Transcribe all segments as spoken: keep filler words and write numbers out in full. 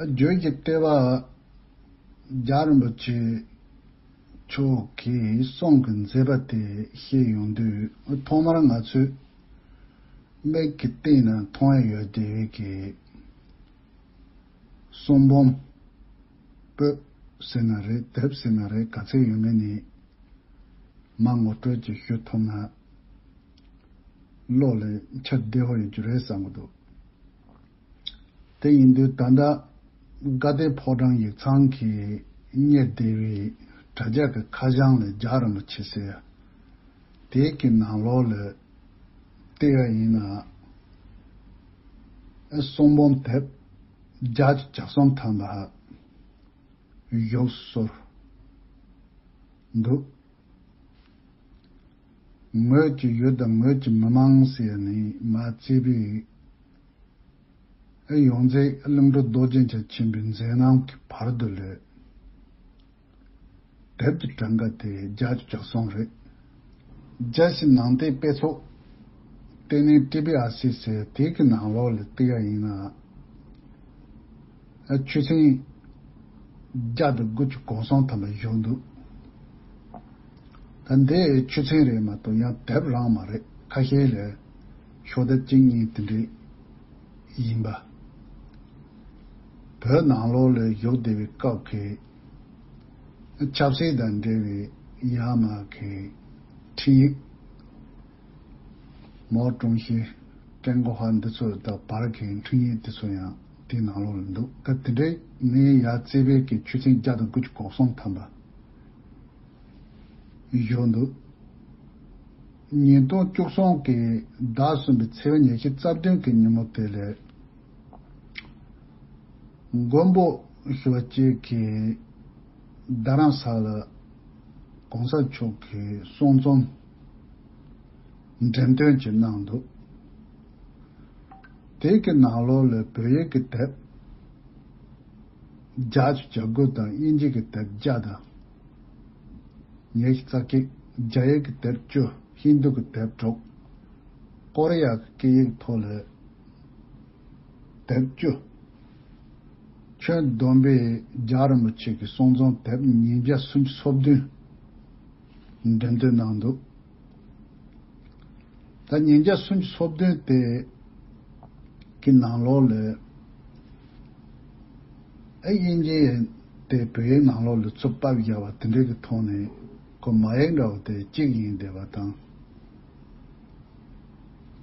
བརྗོད་ཀྱི་ལྟེ་བ། རྒྱལ་བ་རིན་པོ་ཆེ་མཆོག་གི་གསུང་གི་མཛད་པ་དེ་བཤད་ཡོང་དུས། ཐོག་མར་ང་ཚོས་མིག་གིས་བལྟས་ན་མཐོང་ཡ་ཡོད་བསྡད་པའི་གི་གསུང་འབུམ་པོད་ཟེར་ན་རེད། དེབ་ཟེར་ན་རེད། ག་ཚད་ཡོད་མེད་ནི་མ་ངོ་སྤྲོད་ཅིག་ཞུ་ཐུབ་ན་བློ་ལ་འཆར་བདེ་བོ་ཡོད་རྒྱུ་རེད་བསམ་གི་འདུག་དེ་ཡིན་དུས་ད་ལྟ་དགའ་ལྡན་ཕོ་བྲང་ཡིག་ཚང་གིས་གཉེར་བསྡད་པའི་དྲ་རྒྱ་གི་ཁ་བྱང་ལ་རྒྱལ་བ་རིན་པོ་ཆེ་ཟེར་ཡ་དེ་གི་ནང་ལོགས་ལ་བལྟས་པ་ཡིན་ན། གསུང་འབུམ་དེབ་བརྒྱ་ཆ་གྱ་གསུམ་ཐམ་པ་བཞུགས་སྲོལ་འདུག་ངོས་ཀྱི་ཡུལ་དང་ངོས་ཀྱི་མི་མང་ཟེར་ནས་མ་བརྩིས་པའི་ཡོངས་འཛིན་གླིང་བྲག་རྡོ་རྗེ་འཆང་ཆེན་པོའི་མཛད་རྣམ་གྱི་བར་དུ་ལས། དེབ་ཀྱི་གྲངས་ཀ་དེ་བརྒྱ་ཆ་གྱ་གསུམ་རེད། རྒྱལ་སྤྱིའི་ནང་བསྟན་དཔེ་ཚོགས་ལྟེ་གནས་ཊི་བི་ཨར་སི་ཟེར་དེ་གི་ནང་ལོགས་ལ་བལྟས་ཡ་ཡིན་ན། ཆོས་ཚན་བརྒྱ་དང་དགུ་བཅུ་གོ་གསུམ་ཐམ་པ་བཞུགས་འདུག་ད་འདི་ཆོས་ཚན་རེད་མ་གཏོགས་ཡང་དེབ་རང་མ་རེད། ཁ་ཤས་ལ་ཤོག་ལྡེབ་གཅིག་གཉིས་དེ་འདྲས་ཡིན་པ། བོད་ནང་ལོགས་ལ་བཞུགས་བསྡད་པའི་སྐབས་ཀྱི་ཆབ་སྲིད་དང་འབྲེལ་བའི་ཡར་མར་གྱི་འཕྲིན་ཡིག་མའོ་ཀྲུང་ཞི། ཀྲེང་གོ་ཧྭ་འདི་ཚོ་དང་བར་གྱི་འཕྲིན་ཡིག་འདི་ཚོ་ཡང་དེའི་ནང་ལོགས་ལ་འདུག་ད་དེ་འདྲའི་ངས་ཡར་བརྩིས་པའི་གི་ཆོས་ཚན་བརྒྱ་དང་དགུ་བཅུ་གོ་གསུམ་ཐམ་པ་བཞུགས་འདུག་ཉིས་སྟོང་བཅུ་གསུམ་གྱི་ཟླ་གསུམ་པའི་ཚེས་པ་ཉི་ཤུ་རྩ་བདུན་གྱི་ཉིན་མོ་དེ་ལ། མགོན་པོ་ཞུ་བ་བཅས་ཀྱིས་རྡ་རམ་ས་ལ་གོང་ས་མཆོག་གི་གསུང་རྩོམ་འགྲེམས་སྟོན་ཅིག་གནང་འདུག་དེ་གི་ནང་ལོགས་ལ་བོད་ཡིག་གི་དེབ་བརྒྱ་ཆ་གྱ་དགུ་དང་དབྱིན་ཇི་གི་དེབ་བརྒྱ་དང་ཉི་ཤུ་རྩ་གཅིག་རྒྱ་ཡིག་གི་དེབ་བཅུ། ཧིན་རྡུ་གི་དེབ་དྲུག་ཀོ་རི་ཡ་གི་སྐད་ཡིག་ཐོག་ལ་དེབ་བཅུ། ཁྱོན་བསྡོམས་པས་རྒྱལ་བ་རིན་པོ་ཆེ་གི་གསུང་རྩོམ་དེབ་ཉིས་བརྒྱ་སུམ་ཅུ་སོ་བདུན་འགྲེམས་སྟོན་གནང་འདུག་ད་ཉིས་བརྒྱ་སུམ་ཅུ་སོ་བདུན་དེ་གི་ནང་ལོགས་ལ་ཨེ་དབྱིན་ཇི་དེ་བོད་ཡིག་ནང་ལོགས་ལ་ཚུར་ཕབ་བཞག་པ་དེ་འདྲ་གི་ཐོག་ནས་ཁོ་མ་ཡིག་འདྲ་བོ་དེ་གཅིག་ཡིན་བསྡད་པ་དང་།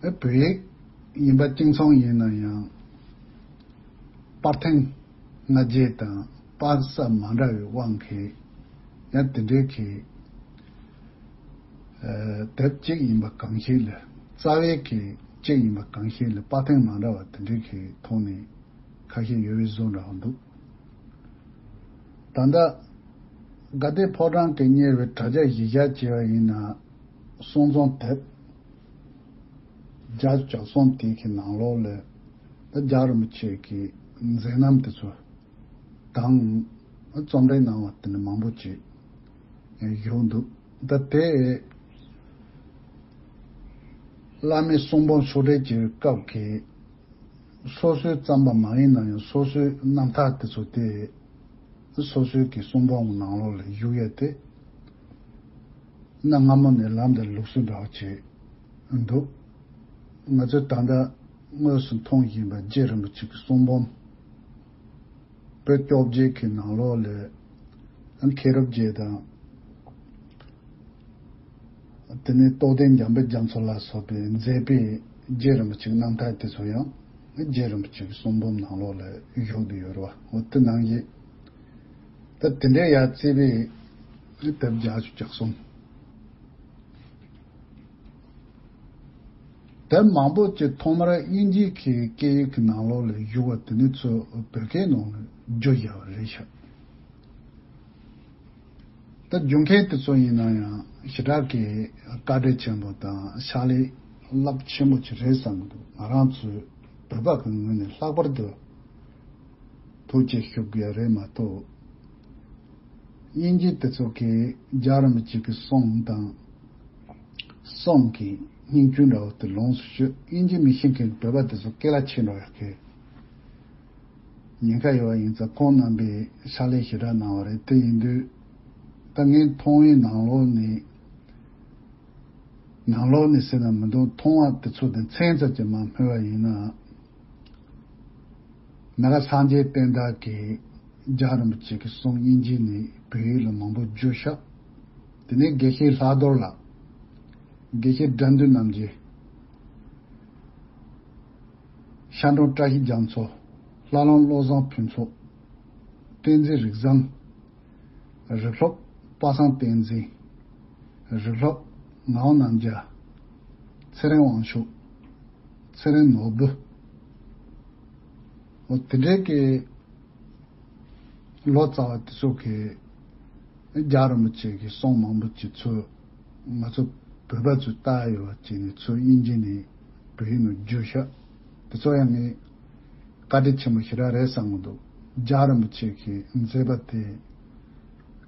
ཨེ་བོད་ཡིག་ཡིན་པ་གཅིག་མཚུངས་ཡིན་ན་ཡང་། པར་ཐེངས་སྔ་རྗེས་དང་པར་ས་མ་འདྲ་བའི་དབང་གིས་ཡང་དེ་འདྲའི་གི་ཨ་དེབ་གཅིག་ཡིན་པ་གང་ཞིག་ལ་རྩ་བའི་གི་གཅིག་ཡིན་པ་གང་ཞིག་ལ་པར་ཐེངས་མ་འདྲ་བ་དེ་འདྲའི་གི་ཐོག་ནས་ཁ་ཤས་ཡོད་པའི་བཟོ་འདྲ་བ་འདུག་ད་ལྟ་དགའ་ལྡན་ཕོ་བྲང་གིས་གཉེར་བའི་དྲ་རྒྱ་གཞི་བཞག་བྱས་པ་ཡིན་ན། གསུང་རྩོམ་དེབ་བརྒྱ་ཆ་གསུམ་དེ་གི་ནང་ལོགས་ལ་ད་རྒྱལ་བ་རིན་པོ་ཆེ་གི་མཛད་རྣམ་དེ་ཚོ་དང་། རྩོམ་འབྲི་གནང་བ་དེ་འདྲ་མང་པོ་ཅིག་བཞུགས་འདུག་ད་དེ་བླ་མའི་གསུང་འབུམ་ཕྱོགས་སྒྲིག་བྱེད་པའི་སྐབས་ཀྱི་སོ་སོའི་བརྩམས་པ་མ་ཡིན་ན་ཡང་སོ་སོའི་རྣམ་ཐར་དེ་ཚོ་དེ་སོ་སོའི་གི་གསུང་འབུམ་ནང་ལོགས་ལ་བཞུགས་ཡས་དེ་གནའ་སྔ་མོ་ནས་ལམ་དང་ལུགས་སྲོལ་འདྲ་བོ་ཅིག་འདུག་ང་ཚོས་ད་ལྟ་དངོས་སུ་མཐོང་བཞིན་པ་རྗེ་རིན་པོ་ཆེ་གི་གསུང་འབུམ་པོད་བཅོ་བརྒྱད་ཀྱི་ནང་ལོགས་ལ་མཁན་རབས་བརྒྱད་དང་། དེ་ནས་རྟོགས་ལྡན་འཇམ་དཔལ་རྒྱ་མཚོ་ལ་སོགས་པའི་མཛད་པའི་རྗེ་རིན་པོ་ཆེའི་རྣམ་ཐར་དེ་ཚོ་ཡང་རྗེ་རིན་པོ་ཆེ་གི་གསུང་འབུམ་ནང་ལོགས་ལ་བཞུགས་བསྡད་ཡོད་རེད་བ། འོ་དེ་ནང་བཞིན་ད་དེ་འདྲའི་ཡར་བརྩིས་པའི་དེབ་བརྒྱ་ཆ་གྱ་གསུམ། དེབ་མང་པོ་ཅིག་ཐོག་མར་དབྱིན་ཇིའི་གི་སྐད་ཡིག་གི་ནང་ལོགས་ལ་བཞུགས་པ་དེ་ནི་ཚོ་བོད་སྐད་ནང་ལ་བསྒྱུར་བཞག་པ་རེད་ཤག་ད་རྒྱུན་མཁན་དེ་ཚོ་ཡིན་ན་ཡང་ཞེ་དྲག་གི་བཀའ་དྲིན་ཆེན་པོ་དང་ཕྱག་ལས་རླབས་ཆེན་པོ་ཅིག་རེད་བསམ་གི་འདུག་ང་རང་ཚོའི་བོད་པ་གི་ངོས་ནས་ལྷག་པར་དུ་ཐུགས་རྗེ་ཆེ་ཞུ་དགོས་རེད་མ་གཏོགས། དབྱིན་ཇི་དེ་ཚོ་གིས་རྒྱལ་བ་རིན་པོ་ཆེ་གི་གསུང་དང་གསུང་གི་སྙིང་བཅུད་འདྲ་བོ་དེ་ལོངས་སུ་སྤྱོད། དབྱིན་ཇི་མི་ཤེས་མཁན་བོད་པ་དེ་ཚོ་སྐད་ལ་ཆེ་འགྲོ་ཡག་གི་ཉེན་ཁ་ཡོད་པ་ཡིན་ཙང་ཁོང་རྣམ་པས་ཕྱག་ལས་ཞེ་དྲག་གནང་བ་རེད། དེ་ཡིན་དུས་ད་ངས་མཐོང་བའི་ནང་ལོགས་ནས། ནང་ལོགས་ནས་ཟེར་ན་མི་འདུག་མཐོང་བ་དེ་ཚོ་དེ་མཚན་ཙམ་གྱིས་མ་སྨོས་པ་ཡིན་ན། ན་ག་སངས་རྒྱས་བསྟན་བདག་གིས་རྒྱལ་བ་རིན་པོ་ཆེ་གི་གསུང་དབྱིན་ཇི་ནས་བོད་ཡིག་ལ་མང་པོ་བསྒྱུར་ཤག་དེ་ནས་དགེ་བཤེས་ལྷག་རྡོར་ལགས། དགེ་བཤེས་དགྲ་འདུལ་རྣམ་རྒྱལ། ཤར་འབྲོག་བཀྲ་ཤིས་རྒྱ་མཚོ། ལྷ་ལུང་བློ་བཟང་ཕུན་ཚོགས། བསྟན་འཛིན་རིག་བཟང་། རིག་སློབ་པ་སངས་བསྟན་འཛིན། རིག་སློབ་ངག་དབང་རྣམ་རྒྱལ། ཚེ་རིང་དབང་ཕྱུག་ཚེ་རིང་ནོར་བུ། འོ་དེ་འདྲའི་གི་ལོ་ཙཱ་བ་དེ་ཚོ་གིས་རྒྱལ་བ་རིན་པོ་ཆེ་གི་གསུང་མང་པོ་ཅིག་ཚུར་ང་ཚོ་བོད་པ་ཚོས་བལྟ་ཡ་ཡོད་པ་བྱས་ནས་ཚུར་དབྱིན་ཇི་ནས་བོད་ཡིག་ནང་བསྒྱུར་ཤག་དེ་ཚོ་ཡང་ངས་བཀའ་དྲིན་ཆེན་པོ་ཞེ་དྲག་རེད་བསམ་གྱི་འདུག་རྒྱལ་བ་རིན་པོ་ཆེ་གི་མཛད་པ་དེ་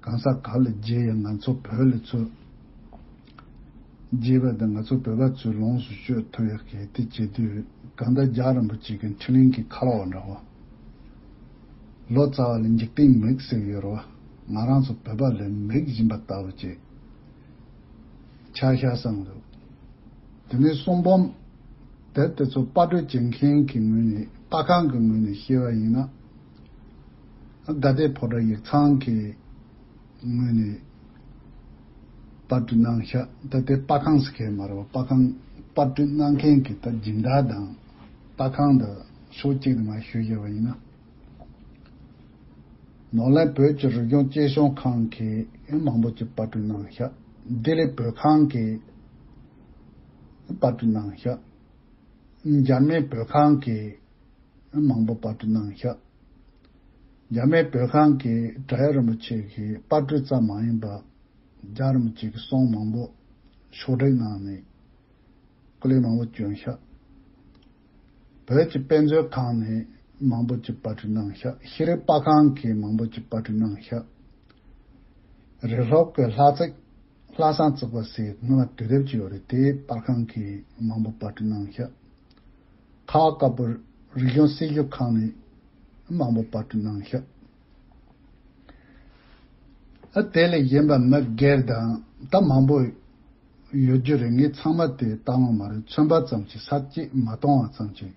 གང་ས་ག་ལ་མཇལ་ཡང་ང་ཚོ་བོད་ལ་ཚུར་རྒྱས་པ་དང་ང་ཚོ་བོད་པ་ཚོས་ལོངས་སུ་སྤྱོད་ཐུབ་ཡག་གི་དེ་བྱེད་དུས་གང་ལྟར་རྒྱལ་བ་རིན་པོ་ཆེ་གི་འཕྲིན་ལས་ཀྱི་ཁ་ལོ་བ་འདྲ་བོ། ལོ་ཙཱ་བ་ལ་འཇིག་རྟེན་མིག་ཟེར་གྱི་ཡོད་རེད་བ། ང་རང་ཚོ་བོད་པ་ལ་མིག་སྦྱིན་པ་ལྟ་བུ་བྱས། ཆ་བཞག་བསམ་འདུག་དེ་ནས་གསུང་འབུམ་དེབ་དེ་ཚོ་པར་སྐྲུན་བྱེད་མཁན་གྱི་ངོས་ནས་པར་ཁང་གི་ངོས་ནས་བཤད་པ་ཡིན་ན། དགའ་ལྡན་ཕོ་བྲང་ཡིག་ཚང་གི་ངོས་ནས་པར་སྐྲུན་གནང་ཤག་ད་ལྟའི་པར་ཁང་ཟེར་མཁན་མ་རེད་པ། པར་ཁང་པར་སྐྲུན་གནང་མཁན་གྱི་ད་སྦྱིན་བདག་དང་པར་ཁང་དང་ཕྱོགས་གཅིག་ནས་མར་ཞུས་བཞག་པ་ཡིན་ན། ནོར་གླིང་བོད་ཀྱི་རིག་གཞུང་གཅེས་སྐྱོང་ཁང་གིས་མང་པོ་ཅིག་པར་སྐྲུན་གནང་ཤག་ལྡི་ལི་བོད་ཁང་གིས་པར་སྐྲུན་གནང་ཤག་འཇར་མན་བོད་ཁང་གིས་མང་པོ་པར་སྐྲུན་གནང་ཤག་འཇར་མན་བོད་ཁང་གིས་བྲག་གཡབ་རིན་པོ་ཆེ་གི་པར་སྐྲུན་ཙམ་མ་ཡིན་པར་རྒྱལ་བ་རིན་པོ་ཆེ་གི་གསུང་མང་པོ་ཕྱོགས་སྒྲིག་གནང་ནས་སྐུ་ལས་མང་པོ་བསྐྱོན་ཤག་བོད་ཀྱི་དཔེ་མཛོད་ཁང་ནས་མང་པོ་ཅིག་པར་སྐྲུན་གནང་ཤག་ཤེས་རིག་པར་ཁང་གིས་མང་པོ་ཅིག་པར་སྐྲུན་གནང་ཤག་རིག་སློབ་ཀྱི་ལྷ་བརྩེགས་ལྷ་བསང་བརྩེགས་པ་ཟེར་སྔོན་མ་དུས་དེབ་ཅིག་ཡོད་རེད། དེའི་པར་ཁང་གིས་མང་པོ་པར་སྐྲུན་གནང་ཤག་ཁ་བ་དཀར་པོ་རིག་གཞུང་སྲི་ཞུ་ཁང་ནས་མང་པོ་པར་སྐྲུན་གནང་ཤག་ཨ་དེ་ལས་གཞན་པ་མི་སྒེར་དང་ད་མང་པོ་ཡོད་རྒྱུ་རེད། ངས་ཚང་མ་དེ་བལྟ་ཡོང་མ་རེད། ཚོན་པ་ཙམ་ཞིག་ས་བཅད་མ་གཏོང་བ་ཙམ་ཞིག་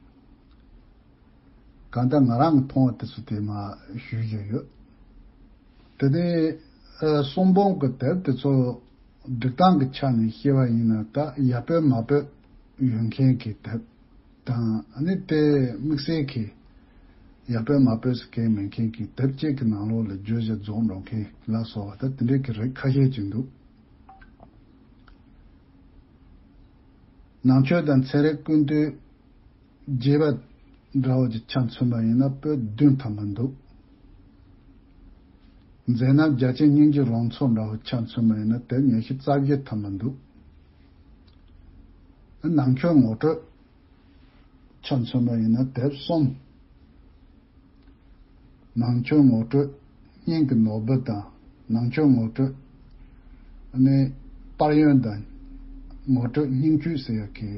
གང་ལྟར་ང་རང་གི་མཐོང་བ་དེ་ཚོ་དེ་མར་ཞུས་བཞག་ཡོད། དེ་ནས་ཨ་གསུང་འབུམ་གྱི་དེབ་དེ་ཚོ་སྒྲིག་སྟངས་ཀྱི་ཆ་ནས་བཤད་པ་ཡིན་ན་ད་ཡར་སྤེལ་མར་སྤེལ་ཡོད་མཁན་གྱི་དེབ་དང་ཨ་ནི་དེ་དམིགས་བསལ་གྱི་ཡར་སྤེལ་མར་སྤེལ་ཟེར་མཁན་མེད་མཁན་གྱི་དེབ་ཅིག་གི་ནང་ལོགས་ལ་བརྗོད་བྱ་རྫོགས་འགྲོ་མཁན་ལ་སོགས་པ་ད་དེ་འདྲའི་གི་རིགས་ཁ་ཤས་ཅིག་འདུག་ནང་ཆོས་དང་ཚན་རིག་ཀུན་བཏུས་རྒྱས་པ་འདྲ་བོ་ཅིག་ཆ་མཚོན་པ་ཡིན་ན་པོད་བདུན་ཐམ་པ་འདུག་མཛད་རྣམ་རྒྱ་ཆེན་སྙིང་རྗེའི་རང་ཚུགས་འདྲ་བོ་ཆ་མཚོན་པ་ཡིན་ན་དེབ་ཉི་ཤུ་རྩ་བཞི་ཐམ་པ་འདུག་ནང་ཆོས་ངོ་སྤྲོད་ཆ་མཚོན་པ་ཡིན་ན་དེབ་གསུམ། ནང་ཆོས་ངོ་སྤྲོད་སྙིང་གི་ནོར་བུ་དང་ནང་ཆོས་ངོ་སྤྲོད་ནི་དཔལ་ཡོན་དང་ངོ་སྤྲོད་སྙིང་བཅུད་ཟེར་ཡག་གི་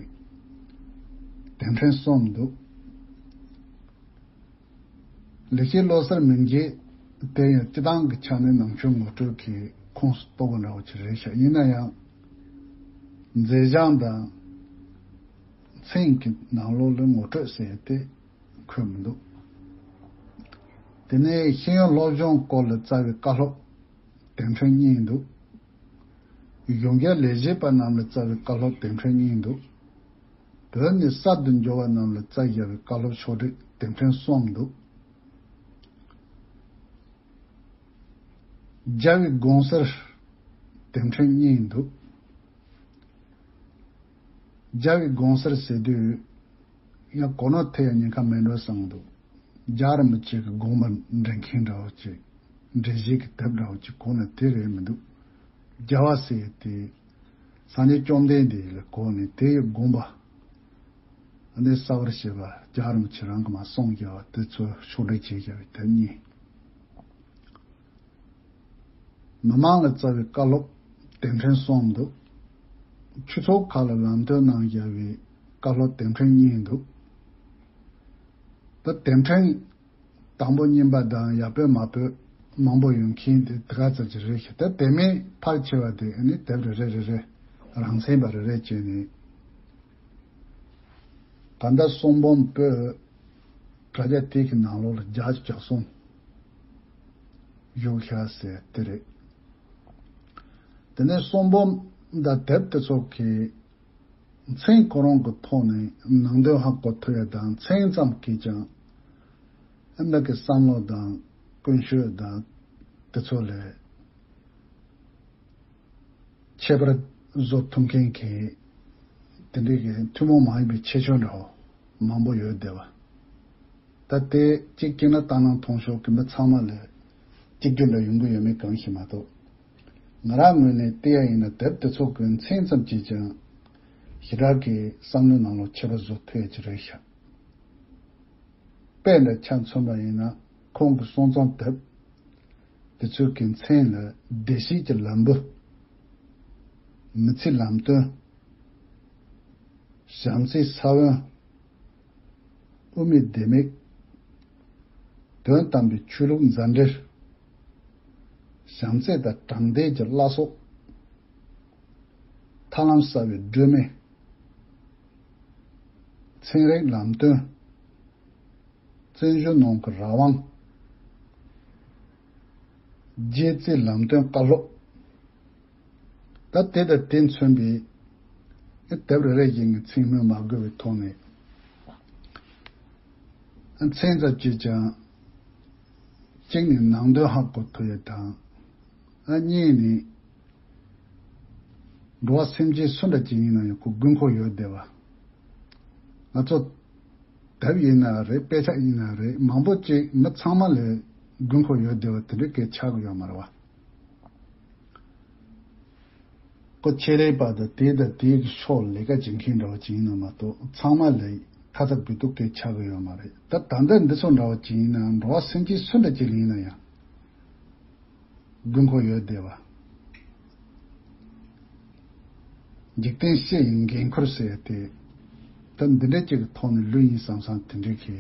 དེབ་ཕྲེང་གསུམ་འདུག་ལེགས་བཤད་བློ་གསར་མི་མཇེད་དེ་ཡང་སྤྱི་བཏང་གི་ཆ་ནས་ནང་ཆོས་ངོ་སྤྲོད་ཀྱི་ཁོངས་སུ་གཏོགས་པ་འདྲ་བོ་ཅིག་རེད་ཤག་ཡིན་ན་ཡང་མཛད་བྱང་དང་མཚན་གྱི་ནང་ལོགས་ལ་ངོ་སྤྲོད་ཟེར་ཏེ་འཁོད་མི་འདུག་དེ་ནས་ཤེས་ཡོན་སློབ་སྦྱོང་སྐོར་ལ་རྩ་བའི་བཀའ་སློབ་དེབ་ཕྲེང་གཉིས་འདུག་གཞུང་བརྒྱུད་ལས་བྱེད་པ་རྣམས་ལ་རྩ་བའི་བཀའ་སློབ་དེབ་ཕྲེང་གཉིས་འདུག་བོད་ནས་གསར་དུ་འབྱོར་བ་རྣམས་ལ་རྩ་བཞག་པའི་བཀའ་སློབ་ཕྱོགས་སྒྲིག་དེབ་ཕྲེང་གསུམ་འདུག་རྒྱལ་བའི་དགོངས་གསེར་དེབ་ཕྲེང་གཉིས་འདུག་རྒྱལ་བའི་དགོངས་གསེར་ཟེར་དུས་ཡང་གོ་ནོར་ཐེབས་ཡ་ཉེན་ཁ་མེད་འགྲོ་བསམ་གྱི་འདུག་རྒྱལ་བ་རིན་པོ་ཆེ་གི་དགོངས་པ་འགྲེལ་མཁན་འདྲ་བོ་ཅིག་འགྲེལ་བཤད་ཀྱི་དེབ་འདྲ་བོ་ཅིག་གོ་ན་དེ་རེད་མི་འདུག་རྒྱལ་བ་ཟེར་ཡ་དེ་སངས་རྒྱས་བཅོམ་ལྡན་འདས་ལ་གོ་ནས་དེ་ཡི་དགོངས་པ་ཨ་ནི་གསལ་བར་བྱེད་པ་རྒྱལ་བ་རིན་པོ་ཆེ་རང་གིས་མར་གསུངས་བཞག་པ་དེ་ཚོ་ཕྱོགས་སྒྲིག་བྱས་བཞག་པའི་དེབ་གཉིས། མི་མང་ལ་རྩ་བའི་བཀའ་སློབ་དེབ་ཕྲེང་གསུམ་འདུག་ཆོས་ཚོགས་ཁག་ལ་ལམ་སྟོན་གནང་བཞག་པའི་བཀའ་སློབ་དེབ་ཕྲེང་གཉིས་འདུག་ད་དེབ་ཕྲེང་ དང་པོ་གཉིས་པ་དང་ཡར་བོད་མར་བོད་མང་པོ་ཡོང་མཁན་དེ་དེ་ག་ཙམ་ཅིག་རེད་ཤག་ད་དེ་མིན་ཕལ་ཆེ་བ་དེ་ཨ་ནི་དེབ་རེ་རེ་རེ་རེ་རང་ཚན་པ་རེ་རེ་བྱས་ནས། ད་ལྟ་གསུང་འབུམ་པོད་དྲ་རྒྱ་དེ་གི་ནང་ལོགས་ལ་བརྒྱ་ཆ་བརྒྱ་གསུང་བཞུགས་ཤག་ཟེར་དེ་རེད། དེ་ནས་གསུང་འབུམ་དང་དེབ་དེ་ཚོ་གི་མཚན་ཁོ་རང་གི་ཐོག་ནས་ནང་དོན་ཧ་གོ་ཐུབ་ཡ་དང་མཚན་ཙམ་གྱིས་ཀྱང་ཨ་མི་གི་བསམ་བློ་དང་ཀུན་སྤྱོད་དང་དེ་ཚོ་ལས་ཁྱད་པར་བཟོ་ཐུབ་མཁན་གྱི་དེ་འདྲའི་གི་ཐུན་མོང་མ་ཡིན་པའི་ཁྱད་ཆོས་འདྲ་བོ་མང་པོ་ཡོད་བསྡད་པ། ད་ལྟའི་གཅིག་སྐྱེས་ན་སྟག་སྣ་མཐོང་ཤོག་གི་མི་ཚང་མ་ལ་གཅིག་གྱུར་འདྲ་ཡོང་གི་ཡོད་མེད་གང་ཤེས་མ་གཏོགས། ང་རང་ངོས་ནས་བལྟས་ཡ་ཡིན་ན་དེབ་དེ་ཚོ་གི་མཚན་ཙམ་གྱིས་ཀྱང་ཞེ་དྲག་གི་བསམ་བློའི་ནང་ལོགས་ཁྱད་པར་བཟོ་ཐུབ་ཡ་ཅིག་རེད་ཤག་དཔེ་འདྲ་ཆ་མཚོན་པ་ཡིན་ན་ཁོང་གི་གསུང་རྩོམ་དེབ་དེ་ཚོ་གི་མཚན་ལ་བདེ་སྐྱིད་ཀྱི་ལམ་བུ། མི་ཚེའི་ལམ་སྟོན། བྱམས་བརྩེའི་ས་བོན། དབུ་མའི་ལྡེ་མིག་དོན་དམ་པའི་ཆོས་ལུགས་མཛའ་འབྲེལ། བྱམས་བརྩེ་དང་དྲང་བདེན་གྱི་བླ་སྲོག་ཐར་ལམ་གསལ་བའི་སྒྲོན་མེ། ཚན་རིག་ལམ་སྟོན། བཙན་བྱོལ་ནང་གི་རང་དབང་། རྒྱལ་རྩེའི་ལམ་སྟོན་བཀའ་སློབ། ད་དེ་དང་དེ་མཚོན་པའི་དེབ་རེ་རེ་བཞིན་གྱི་མཚན་སྨོས་མ་དགོས་པའི་ཐོག་ནས། མཚན་ཙམ་གྱིས་ཀྱང་གཅིག་ནས་ནང་དོན་ཧ་གོ་ཐུབ་ཡ་དང་། གཉིས་ནས་འགྲོ་བ་སེམས་ཅན་སུ་འདྲ་ཅིག་ཡིན་ན་ཡང་ཁོ་དགོས་མཁོ་ཡོད་བསྡད་པ། ང་ཚོ་དེབ་ཡིན་ན་རེད། དཔེ་ཆ་ཡིན་ན་རེད། མང་པོ་ཅིག་མི་ཚང་མ་ལ་དགོས་མཁོ་ཡོད་བསྡད་པ་དེ་འདྲ་གས་ཆགས་ཀྱི་ཡོད་མ་རེད་བ། ཁོ་ཆེད་ལས་པ་དང་དེ་དང་དེའི་ཕྱོགས་ལས་ཀ་བྱེད་མཁན་འདྲ་བ་ཅིག་ཡིན་ན་མ་གཏོགས་ཚང་མ་ལ་ཐ་ཚ་བུ་ཏུ་སྐད་ཆགས་ཀྱི་ཡོད་མ་རེད། ད་ད་ལྟ་འདི་ཚོ་འདྲ་བ་ཅིག་ཡིན་ན་འགྲོ་བ་སེམས་ཅན་སུ་འདྲ་ཅིག་ལ་ཡིན་ན་ཡང་དགོས་མཁོ་ཡོད་བསྡད་པ། འཇིག་རྟེན་སྤྱི་ཡི་འགན་ཁུར་ཟེར་ཏེ། ད་འདི་འདྲ་ཅིག་གི་ཐོག་ནས་ལུས་ཡིན་བསམ་བསམ་དེ་འདྲ་གི་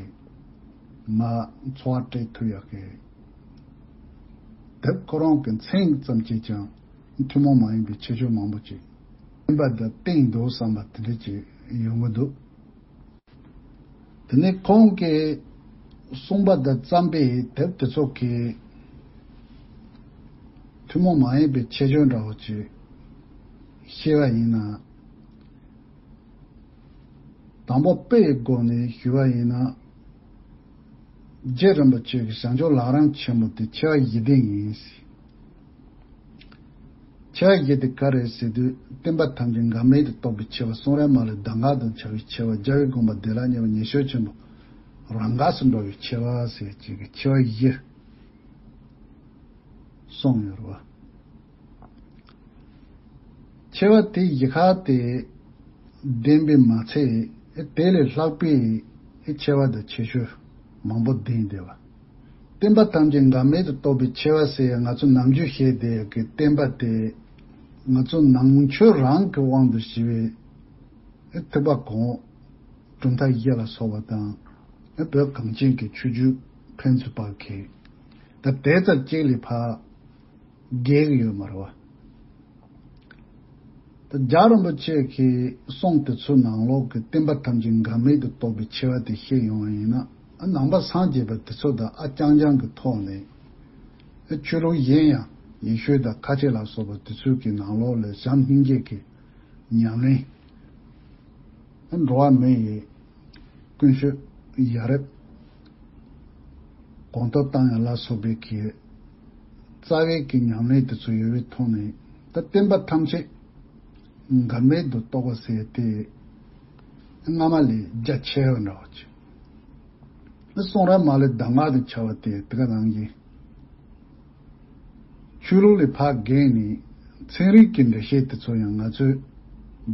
མ་འཚོ་བ་སྤྲད་ཐུབ་ཡག་གི། དེབ་ཁོ་རང་གི་མཚན་ཙམ་གྱིས་ཀྱང་ཐུན་མོང་མ་ཡིན་པའི་ཁྱད་ཆོས་མང་པོ་ཅིག་བསྟན་པ་དང་བསྟན་འདུག་བསམ་པ་དེ་འདྲ་ཅིག་ཡོང་གི་འདུག་དེ་ནས་ཁོང་གིས་གསུངས་པ་དང་བརྩམས་པའི་དེབ་དེ་ཚོ་གི་ཐུན་མོང་མ་ཡིན་པའི་ཁྱད་ཆོས་འདྲ་བོ་ཅིག་བཤད་པ་ཡིན་ན། དང་པོ་དཔེ་ཡི་སྒོ་ནས་ཞུ་བ་ཡིན་ན། རྗེ་རིན་པོ་ཆེ་གི་བྱང་ཆུབ་ལམ་རིམ་ཆེན་མོ་དེ་ཆེ་བ་བཞི་ལྡན་ཡིན། ཆེ་བ་བཞི་དེ་ག་རེ་ཟེར་དུས་བསྟན་པ་ཐམས་ཅད་འགལ་མེད་དུ་རྟོགས་པའི་ཆེ་བ། གསུང་རབ་མ་ལུས་གདམས་ངག་དང་བཅས་པའི་ཆེ་བ། རྒྱལ་བའི་དགོངས་པ་བདེ་བླག་བརྙེས་པ། ཉེས་སྤྱོད་ཆེན་པོ་རང་འགགས་སུ་འགྲོ་བའི་ཆེ་བ་ཟེར་གྱི་ཆེ་བ་བཞི་གསུངས་ཡོད་རེད་བ། ཆེ་བ་དེ་བཞི་ཁག་དེ་ལྡན་པས་མ་ཚད་དེ་ལས་ལྷག་པའི་ཆེ་བ་དང་ཁྱད་ཆོས་མང་པོ་ལྡན་བསྡད་པ། བསྟན་པ་ཐམས་ཅད་འགལ་མེད་དུ་རྟོགས་པའི་ཆེ་བ་ཟེར་ཡང་ང་ཚོ་ནམ་རྒྱུན་བཤད་བསྡད་ཀྱི་བསྟན་པ་དེ་ང་ཚོ་ནང་ཆོས་རང་གི་དབང་དུ་བྱས་པའི་ཐེག་པ་གོང་གྲུབ་མཐའ་བཞི་ལ་སོགས་པ་དང་བོད་གངས་ཅན་གྱི་ཆོས་བརྒྱུད་ཕན་ཚུན་བར་གྱི་ད་དེ་ཙམ་གཅིག་ལས་ཕར་བརྒལ་གྱི་ཡོད་མ་རེད་བ། ད་རྒྱལ་བ་རིན་པོ་ཆེ་གི་གསུང་དེ་ཚོའི་ནང་ལོགས་ཀྱི་བསྟན་པ་ཐམས་ཅད་འགལ་མེད་དུ་རྟོགས་པའི་ཆེ་བ་དེ་བཤད་ཡོང་བ་ཡིན་ན། ཨ་ནང་པ་སངས་རྒྱས་པ་དེ་ཚོ་དང་ཨ་རྐྱང་རྐྱང་གི་ཐོག་ནས་ཨ་ཆོས་ལུགས་གཞན་ཡང་ཡེ་ཤུ་དང་ཁ་ཆེ་ལ་སོགས་པ་དེ་ཚོའི་གི་ནང་ལོགས་ལ་བྱམས་སྙིང་རྗེ་གི་ཉམས་ལེན། འགྲོ་བ་མི་ཡི་ཀུན་སྤྱོད་ཡ་རབས་གོང་མཐོར་བཏང་ཡ་ལ་སོགས་པའི་གི་རྩ་བའི་གི་ཉམས་ལེན་དེ་ཚོ་ཡོད་པའི་ཐོག་ནས་ད་བསྟན་པ་ཐམས་ཅད་འགལ་མེད་དུ་རྟོགས་པ་ཟེར་ཏེ་སྔ་མ་ལས་རྒྱ་ཆེ་བ་འདྲ་བ་ཅིག་གསུང་རབ་མ་ལུས་གདམས་ངག་དང་བཅས་པ་དེ་དེ་ག་ནང་བཞིན། ཆོས་ལུགས་ལས་ཕར་བརྒལ་ནས་ཚན་རིག་གི་འགྲེལ་བཤད་དེ་ཚོ་ཡང་ང་ཚོས་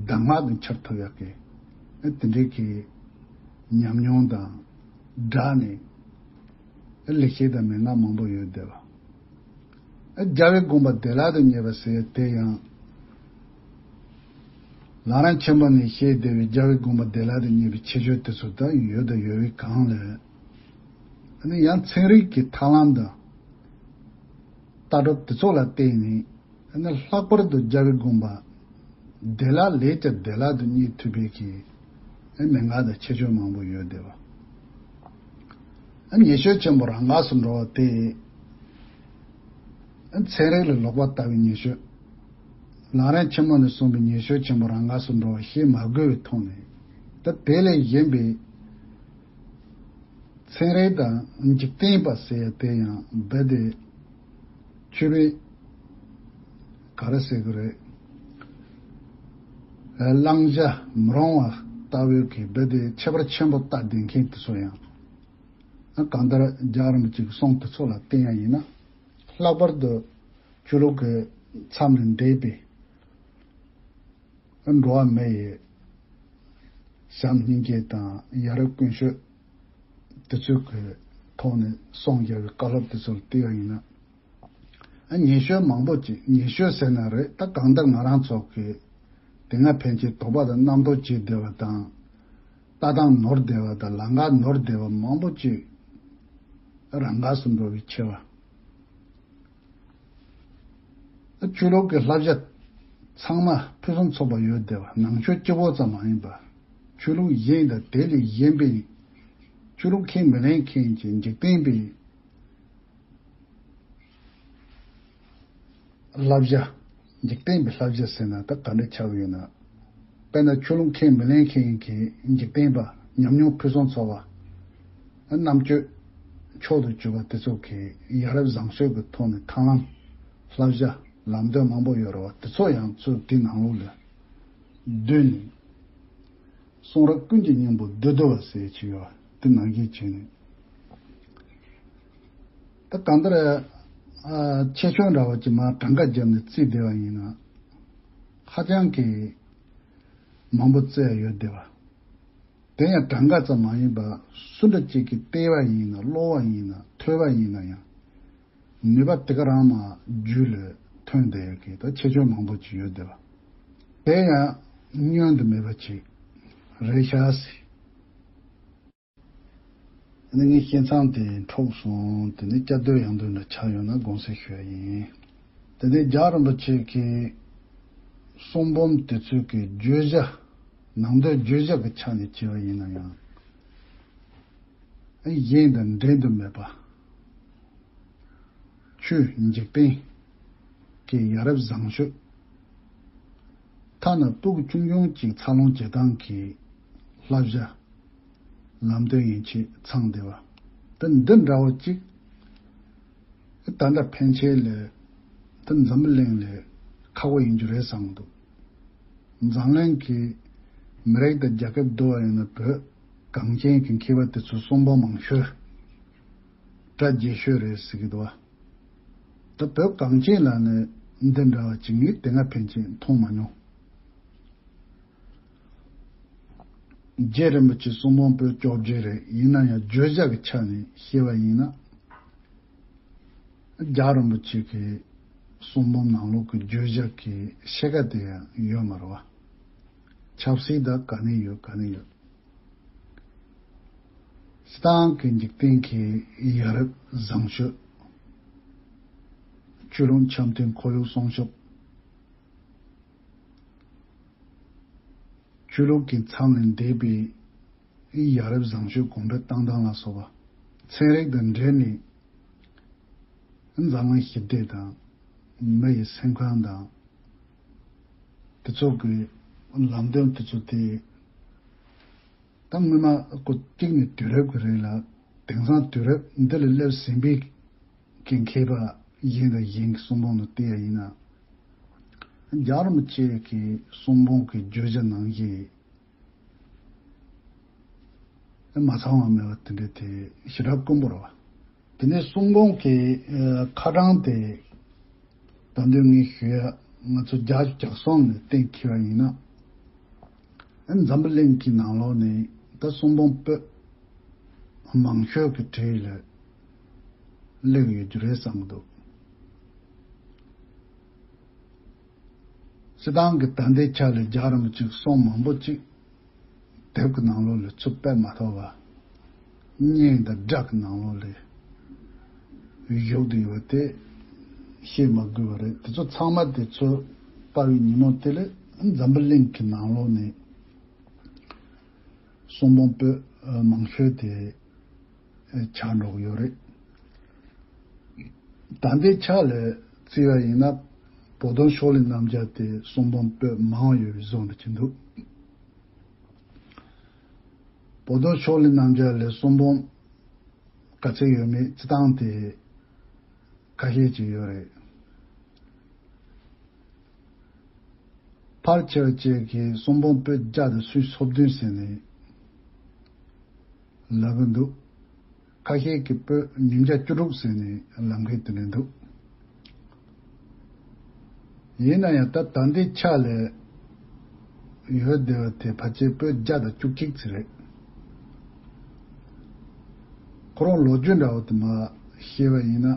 གདམས་ངག་ཏུ་འཆར་ཐུབ་ཡག་གི་དེ་འདྲའི་གི་ཉམས་མྱོང་དང་སྦྲགས་ནས་ལེགས་བཤད་དང་མན་ངག་མང་པོ་ཡོད་བསྡད་པ། རྒྱལ་བའི་དགོངས་པ་བདེ་བླག་ཏུ་བརྙེས་པ་ཟེར་དེ་ཡང་ལམ་རིམ་ཆེན་པོ་ནས་བཤད་བསྡད་པའི་རྒྱལ་བའི་དགོངས་པ་བདེ་བླག་ཏུ་བརྙེས་པའི་ཁྱད་ཆོས་དེ་ཚོ་ད་ཡོད་དང་ཡོད་པའི་སྒང་ལ། ནི་ཡང་ཚན་རིག་གི་ཐབས་ལམ་དང་ལྟ་གྲུབ་དེ་ཚོ་ལ་བརྟེན་ནས་ནི་ལྷག་པར་དུ་རྒྱལ་བའི་དགོངས་པ་བདེ་བླག་ལས་ཀྱང་བདེ་བླག་ཏུ་རྙེད་ཐུབ་པའི་གི་མན་ངག་དང་ཁྱད་ཆོས་མང་པོ་ཡོད་བསྡད་པ། ཉེ་ཤོས་ཆེན་པོ་རང་འགགས་སུ་འགྲོ་བ་དེ། ཚན་རིག་ལ་ལོག་པར་ལྟ་བའི་ཉེ་ཤོས། ལམ་རིམ་ཆེན་མོ་ནས་གསུངས་པའི་ཉེ་ཤོས་ཆེན་པོ་རང་འགགས་སུ་འགྲོ་བ་ཞེས་མ་དགོས་པའི་ཐོག་ནས། ད་དེ་ལས་གཞན་པའི་ཚན་རིག་དང་འཇིག་རྟེན་པ་ཟེར་ཡ་དེ་ཡང་རྦད་དེ་ཆོས་པའི་ག་རེ་ཟེར་གི་རེད། བླང་བྱ་མི་རུང་བ་ལྟ་བུའི་གི་རྦད་དེ་ཁྱད་པར་ཆེན་པོ་ལྟ་བསྡད་མཁན་དེ་ཚོ་ཡང་། གང་ལྟར་རྒྱལ་བ་རིན་པོ་ཆེའི་གསུང་དེ་ཚོ་ལ་བརྟེན་ཡ་ཡིན་ན། ལྷག་པར་དུ་ཆོས་ལུགས་ཀྱི་མཚམས་ལས་འདས་པའི་འགྲོ་བ་མི་ཡི་བྱམས་སྙིང་རྗེ་དང་ཡ་རབས་ཀུན་སྤྱོད་དེ་ཚོའི་གི་ཐོག་ནས་གསུངས་བཞག་པའི་བཀའ་སློབ་དེ་ཚོ་ལ་བལྟས་པ་ཡིན་ན། ཉེ་ཤོས་མང་པོ་ཅིག་ཉེ་ཤོས་ཟེར་ན་རེད། ད་གང་ལྟར་ང་རང་ཚོ་གི་དེ་སྔ་ཕན་ཆད་དོགས་པ་དང་རྣམ་རྟོག་བྱེད་བསྡད་པ་དང་། ལྟ་སྟངས་ནོར་བསྡད་པ་དང་ལམ་ཁ་ནོར་བསྡད་པ་མང་པོ་ཅིག་རང་འགགས་སུ་འགྲོ་བའི་ཆེ་བ། ཆོས་ལུགས་ཀྱི་བསླབ་བྱ་ཚང་མ་ཕུན་སུམ་ཚོགས་པ་ཡོད་བསྡད་པ། ནང་ཆོས་གཅིག་པོ་ཙམ་མ་ཡིན་པ། ཆོས་ལུགས་གཞན་དང་དེ་ལས་གཞན་པའི་ཆོས་ལུགས་ཁས་མི་ལེན་མཁན་གྱི་འཇིག་རྟེན་པའི་བསླབ་བྱ། འཇིག་རྟེན་པའི་བསླབ་བྱ་ཟེར་ན་ད་ག་འདྲ་ཆགས་ཡོད་ན། དཔེར་ན་ཆོས་ལུགས་ཁས་མི་ལེན་མཁན་གྱི་འཇིག་རྟེན་པ། ཉམས་མྱོང་ཕུན་སུམ་ཚོགས་པ། རྣམ་དཔྱོད་མཆོག་ཏུ་གྱུར་པ་དེ་ཚོ་གིས་ཡ་རབས་བཟང་སྤྱོད་ཀྱི་ཐོག་ནས་ཐབས་ལམ། བསླབ་བྱ། ལམ་སྟོན་མང་པོ་ཡོད་རེད་བ། དེ་ཚོ་ཡང་ཚུར་དེ་ནང་ལོགས་ལ་བསྡུས་ནས། གསུང་རབ་ཀུན་གྱི་སྙིང་པོ་བསྡུ་བསྡུ་བ་ཟེར་གྱི་ཡོད་པ་དེ་ནང་བཞིན་བྱས་ནས། ད་གང་ལྟར་ཨ་ཆེ་ཆུང་འདྲ་བོ་ཅིག་མར་གྲངས་ཀ་བརྒྱབ་ནས་བརྩིས་བསྡད་པ་ཡིན་ན། ཧ་ཅང་གི་མང་པོ་བརྩི་ཡ་ཡོད་བསྡད་པ། དེ་ཡང་གྲངས་ཀ་ཙམ་མ་ཡིན་པར་སུ་འདྲ་ཅིག་གིས་བལྟས་པ་ཡིན་ན། ཀློག་པ་ཡིན་ན། ཐོས་པ་ཡིན་ན་ཡང་། ནུས་པ་དེ་ག་རང་མར་རྒྱུད་ལ་ཐོན་བསྡད་ཡོད་མཁན་ད་ཆེ་ཆུང་མང་པོ་ཅིག་ཡོད་བསྡད་པ། དེ་ཡང་བསྙོན་དུ་མེད་པ་ཅིག་རེད་ཤག་ཟེར། ཨ་ནི་ངས་བཤད་མཚམས་དེ་འཕྲོག་སོང་། དེ་ནི་བསྐྱར་ཟློས་ཡང་ཟློས་འདྲ་ཆགས་ཡོང་ན་དགོངས་སེལ་ཞུ་ཡ་ཡིན། དེ་ནས་རྒྱལ་བ་རིན་པོ་ཆེ་གི་གསུང་འབུམ་དེ་ཚོའི་གི་བརྗོད་བྱ། ནང་དོན་བརྗོད་བྱ་གི་ཆ་ནས་བྱས་པ་ཡིན་ན་ཡང་། གཞན་དང་འབྲལ་དུ་མེད་པ། ཆོས་འཇིག་རྟེན་གྱི་ཡ་རབས་བཟང་སྤྱོད། ཐ་ན་སྤུ་གུ་ཆུང་ཆུང་ཅིག་འཚར་ལོངས་བྱེད་སྟངས་ཀྱི་བསླབ་བྱ། ལམ་སྟོན་ཡན་ཆད་ཚང་བསྡད་པ། ད་འདི་འདྲ་བོ་ཅིག་ད་ལྟ་ཕན་ཆད་ལ་ད་འཛམ་བུ་གླིང་ལ་ཁག་པོ་ཡིན་རྒྱུ་རེད་བསམ་གྱི་འདུག་འཛམ་གླིང་གི་མི་རིགས་དང་རྒྱལ་ཁབ་བསྡུར་བ་ཡིན་ན་བོད་གངས་ཅན་གྱི་མཁས་པ་དེ་ཚོའི་གསུང་འབུམ་མང་ཤོས། གྲ་རྒྱས་ཤོས་རེད་ཟེར་གྱི་འདུག་བ། ད་བོད་གངས་ཅན་ལ་ནི་འདི་འདྲ་བ་ཅིག་ངས་དེ་སྔ་ཕན་ཆད་མཐོང་མ་མྱོང་། རྗེ་རིན་པོ་ཆེའི་གསུང་འབུམ་པོད་བཅོ་བརྒྱད་རེད། ཡིན་ན་ཡང་བརྗོད་བྱ་གི་ཆ་ནས་བཤད་པ་ཡིན་ན། རྒྱལ་བ་རིན་པོ་ཆེ་གི་གསུང་འབུམ་ནང་ལོགས་ཀྱི་བརྗོད་བྱ་གི་ཕྱེད་ཀ་དེ་ཡང་ཡོད་མ་རེད་བ། ཆབ་སྲིད་དང་ག་ནས་ཡོད་ག་ནས་ཡོད། སྤྱིར་བཏང་གི་འཇིག་རྟེན་གྱི་ཡ་རབས་བཟང་སྤྱོད། ཆོས་ལུགས་འཆམ་མཐུན་ཁོར་ཡུག་སྲུང་སྐྱོབ། ཆོས་ལུགས་ཀྱི་མཚམས་ལས་འདས་པའི་ཡ་རབས་བཟང་སྤྱོད་གོང་འཕེལ་བཏང་སྟངས་ལ་སོགས་པ་ཚན་རིག་དང་འབྲེལ་ནས་འཛམ་གླིང་ཞི་བདེ་དང་མི་ཡི་སེམས་ཁམས་དང་དེ་ཚོ་གི་ལམ་སྟོན་དེ་ཚོ་དེ། ད་སྔོན་མ་ཁོ་གཅིག་ནས་དུས་རབས་ཀྱི་རིང་ལ། དེང་སང་དུས་རབས་འདི་ལ་སླེབས་ཟིན་པའི་གི་མཁས་པ་གཞན་དང་གཞན་གྱི་གསུང་འབུམ་ལ་བལྟས་ཡ་ཡིན་ན། རྒྱལ་བ་རིན་པོ་ཆེ་གི་གསུང་འབུམ་གྱི་བརྗོད་བྱ་ནང་བཞིན་མ་ཚང་བ་མེད་པ་དེ་འདྲ་དེ་ཞེ་དྲག་དཀོན་པོ་རེད་བ། དེ་ནས་གསུང་འབུམ་གྱི་ཨ་ཁ་གྲངས་དེ་ད་དུང་ངས་ཞུ་ཡ། ང་ཚོ་བརྒྱ་ཆ་བརྒྱ་གསུམ་ནས་གཏན་འཁེལ་བ་ཡིན་ན། ཨ་འཛམ་བུ་གླིང་གི་ནང་ལོགས་ནས་ད་གསུང་འབུམ་པོད་མང་ཤོས་ཀྱི་གྲས་ལ་སླེབས་ཡོད་རྒྱུ་རེད་བསམ་གྱི་འདུག་སྤྱིར་བཏང་གི་ད་ལྟའི་ཆ་ལ་རྒྱལ་བ་རིན་པོ་ཆེའི་གསུང་མང་པོ་ཅིག་དེབ་ཀྱི་ནང་ལོགས་ལ་ཚུར་སྤེལ་མ་ཐུབ་པ། སྙན་དང་སྒྲ་གི་ནང་ལོགས་ལ་བཞུགས་བསྡད་ཡོད་པ་དེ་བཤད་མ་དགོས་པ་རེད། དེ་ཚོ་ཚང་མ་དེ་ཚོ་སྤར་བའི་ཉིན་མོ་དེ་ལ་འཛམ་བུ་གླིང་གི་ནང་ལོགས་ནས་གསུང་འབུམ་པོད་མང་ཤོས་དེ་ཆགས་འགྲོ་གི་ཡོད་རེད། ད་ལྟའི་ཆ་ལ་བརྩིས་པ་ཡིན་ན། བོ་དོང་ཤོག་ལེབ་རྣམ་བཞག་དེ་གསུང་འབུམ་པོད་མང་བ་ཡོད་པའི་བཟོ་འདྲ་ཅིག་འདུག་བོ་དོང་ཤོག་ལེབ་རྣམ་བཞག་ལ་གསུང་འབུམ་ག་ཚད་ཡོད་མེད་སྤྱི་བཏང་དེ་ཁ་ཤས་ཅིག་ཡོད་རེད། ཕལ་ཆེ་བ་ཅིག་གིས་གསུང་འབུམ་པོད་བརྒྱ་དང་སུམ་ཅུ་སོ་བདུན་ཟེར་ནས་ལབ་ཀྱི་འདུག་ཁ་ཤས་ཀྱིས་པོད་ཉིས་བརྒྱ་བཅུ་དྲུག་ཟེར་ནས་ལབ་མཁན་དེ་འདྲ་འདུག་ཡིན་ན་ཡང་ད་ད་ལྟའི་ཆ་ལ་ཡོད་བསྡད་པ་དེ་ཕལ་ཆེར་པོད་བརྒྱ་དང་བཅུ་གཅིག་ཙམ་རེད། ཁོ་རང་ལོ་རྒྱུས་འདྲ་བོ་དེ་མར་བཤད་པ་ཡིན་ན།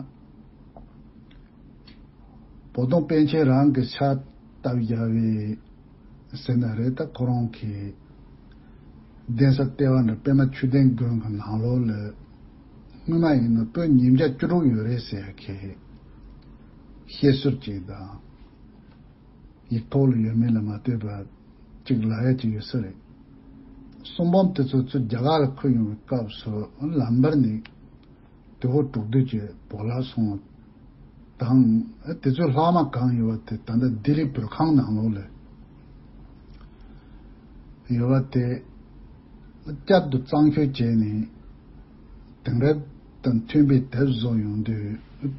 བོ་དོང་པཎ་ཆེན་རང་གི་ཕྱག་བཏབ་བཞག་པའི་ཟེར་ན་རེད། ད་ཁོ་རང་གི་གདན་ས་ལྟེ་བ་འདྲ་པདྨ་ཆོས་ལྡན་དགོན་གྱི་ནང་ལོགས་ལ་སྔོན་མ་ཡིན་ན་པོད་ཉིས་བརྒྱ་བཅུ་དྲུག་ཡོད་རེད་ཟེར་ཡ་གི་བཤད་སྲོལ་ཅིག་དང་། ཡིག་ཐོག་ལ་ཡོད་མེད་ལ་མ་ལྟོས་པར་ཅིག་ལབ་ཡ་ཅིག་ཡོད་ས་རེད། གསུང་འབུམ་དེ་ཚོ་ཚུར་རྒྱ་གར་ལ་འཁོད་ཡོང་བའི་སྐབས་སུ་ལམ་བར་ནས་དུས་འཁོར་དྲུག་སྡེ་བཅས་བོར་བརླག་སོང་བ་དང་། དེ་ཚོའི་ལྷག་མ་གང་ཡོད་པ་དེ་ད་ལྟ་ལྡི་ལི་བོད་ཁང་ནང་ལོགས་ལ་ཡོད་པ་དེ་བསྐྱར་དུ་གཙང་བཤེར་བྱས་ནས་དེང་རབས་དང་མཐུན་པའི་དེབ་བཟོ་ཡོང་དུས་